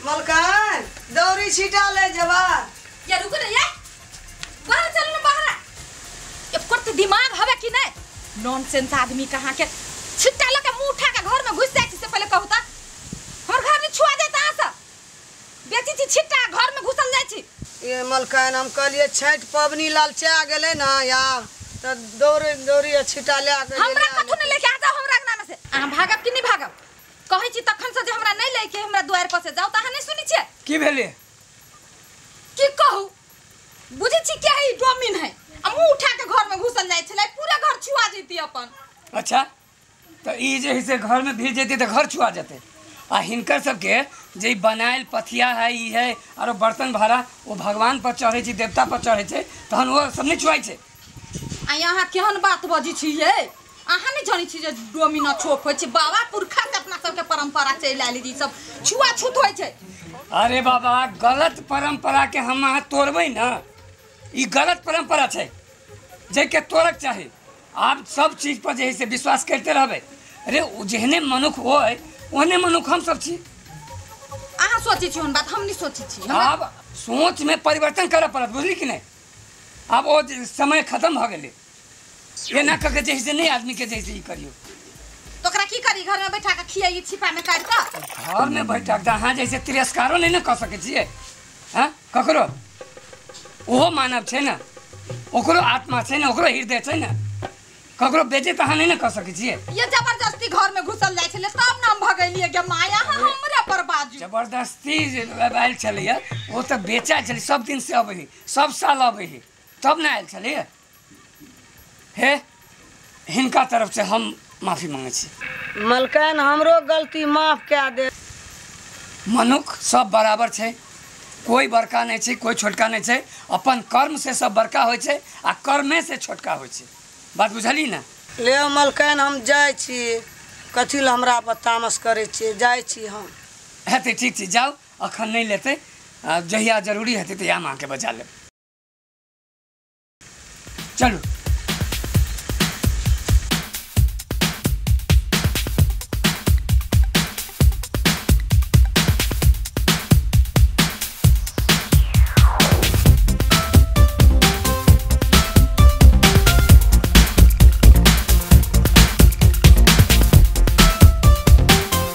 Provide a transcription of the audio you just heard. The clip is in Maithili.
मलकान दौरी छिटा ले जबा। या रुको ना यार, बाहर चलो ना बाहर। एको तो दिमाग हवे कि नहीं? नॉनसेंस आदमी कहाँ के छिट्टा लके मुंह उठा के घर में घुस जाय छी से पहले कहू त हमर घर में छुआ जाय त आसा बेची छी छिट्टा घर में घुसल जाय छी। ये मलकान हम कहलिए छठ पबनी लालचा गेलै ना यार त दौरी दौरी छिटा ले के हमरा कथु ने लेके आ जाओ हमरा अंगना में से। अहाँ भागब कि नहीं भागब? कहै छी तखन से जे हमरा नहीं लेके हमरा द्वार पर से जाओ त अहाँ नहीं सुनी छियै। की भेलै? की कहू बुझै छी के है डोमिन है आ मुंह उठा के घर में घुसल जाय छलै पूरा घर छुआ जैती अपन। अच्छा त ई जे है से घर में भीज जैती त घर छुआ जैते। आ हिनकर सबके जे बनायल पथिया है ई है आरो बर्तन भाड़ा वो भगवान पर चढ़ै छै देवता पर चढ़ै छै तहन वो सब नहीं छुआइ छै। आ यहाँ केहन बात बजै छी ये? अहाँ नहीं जानै छी जे डोमिना छोप होइ छै? बाबा पुरखा से अपना सबके परंपरा चलि आयल जी सब छुआ छूत होइ छै। अरे बाबा गलत परंपरा के हम अहाँ तोड़बै ना, ई गलत परंपरा छै जाहिके तोड़क चाही। आब सब चीज पर जे है से विश्वास करते रहबै। अरे जेहने मनुख होय ओहने मनुख हम सब छी। अहाँ सोचै छी ओहन बात, हम नहीं सोचै छी। आब सोच में परिवर्तन करऽ पड़त, बुझली कि नहीं? आब ओ समय खत्म भऽ गेलै। एना कऽ के जे है से नहीं आदमी के जैसे ई करियौ। तो ओकरा की करी? घर में बैठा के खियाई छिपा में काटि कऽ? घर में बैठा के अहाँ जैसे तिरस्कारो नहीं ने कऽ सकै छियै। हँ ककरो ओहो मानव छै ने, ओकरो आत्मा छै ने, ओकरो हृदय छै ने, ककरो बेचे तऽ अहाँ नहीं ने कऽ सकै छियै। ये जबरदस्ती घर में घुसल जाइ छलै तब ना हम भगेलियै गे माया, अहाँ हमरा पर बाजू। जबरदस्ती जे आयल छलैया ओ तऽ बेचा छलै, सब दिन से अबै है, सब साल अबै है, तब ने आयल छलैया। हे हिनका तरफ से हम माफी मांगै छी। मलकान हमरो गलती माफ कए दे। मनुख सब बराबर छै, कोई बड़का नहीं छै कोई छोटका नहीं छै। अपन कर्म से सब बड़का होइ छै आ कर्मे से छोटका होइ छै। बात बुझली ना? ले मलकान हम जाइ छी, कथी लए हमरा पर तामस करै छियै? जाइ छी हम। हेतै ठीक छै, जाउ अखन नहीं लेतै, जहिया जरूरी हेतै तहिया हम अहाँके बजा लेब। चलू।